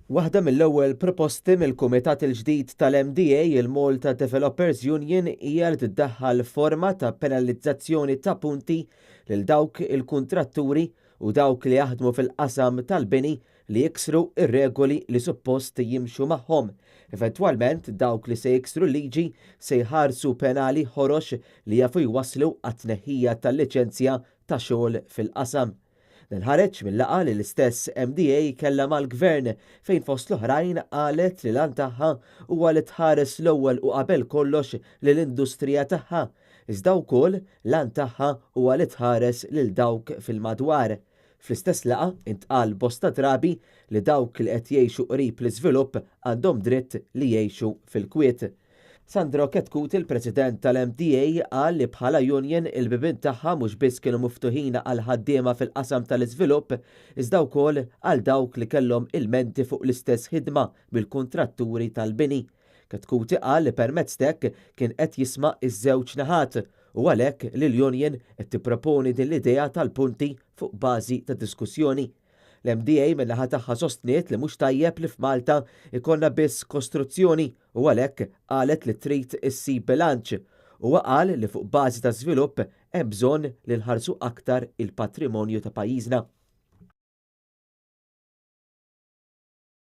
Waħda mill-ewwel proposti mill-kumitat il-ġdid tal-MDA, il-Malta Developers Union, hija li tiddaħħal forma ta' penalizzazzjoni ta' punti lil dawk il-kuntratturi u dawk li jaħdmu fil-qasam tal-bini li jiksru r-regoli li suppost jimxu magħhom. Eventwalment dawk li se jiksru l-liġi se jħarsu penali ħorox li jafu jwasslu għat-tneħħija tal-liċenzja ta' xogħol fil-qasam. Dan ħareġ mil-laqgħa li l-istess MDA kellha mal-Gvern fejn fost l-oħrajn qalet li l-għan tagħha huwa li tħares l-ewwel u qabel kollox lill-industrija tagħha, iżda wkoll l-għan tagħha huwa li tħares lil dawk fil-madwar. Fl-istess laqgħa intqal bosta drabi li dawk li qed jgħixu qrib l-iżvilupp għandhom dritt li jgħixu fil-kwiet. Sandro Chetcuti, il-President tal-MDA, qal li bħala union il-bibien tagħha mhux biss kienu miftuħin għall-ħaddiema fil-qasam tal-iżvilupp iżda wkoll għal dawk li kellhom ilmenti fuq l-istess ħidma mill-kuntratturi tal-bini. Chetcuti qal li permezz t'hekk kien qed jisma' ż-żewġ naħat u għalhekk li l-union qed tipproponi din l-idea tal-punti fuq bażi ta' diskussjoni. L-MDA min-naħa tagħha sostniet li mhux tajjeb li f'Malta jkollna biss kostruzzjoni u għalhekk qalet li trid issib bilanċ. Huwa qal li fuq bażi ta' żvilupp hemm bżonn li nħarsu aktar il-patrimonju ta' pajjiżna.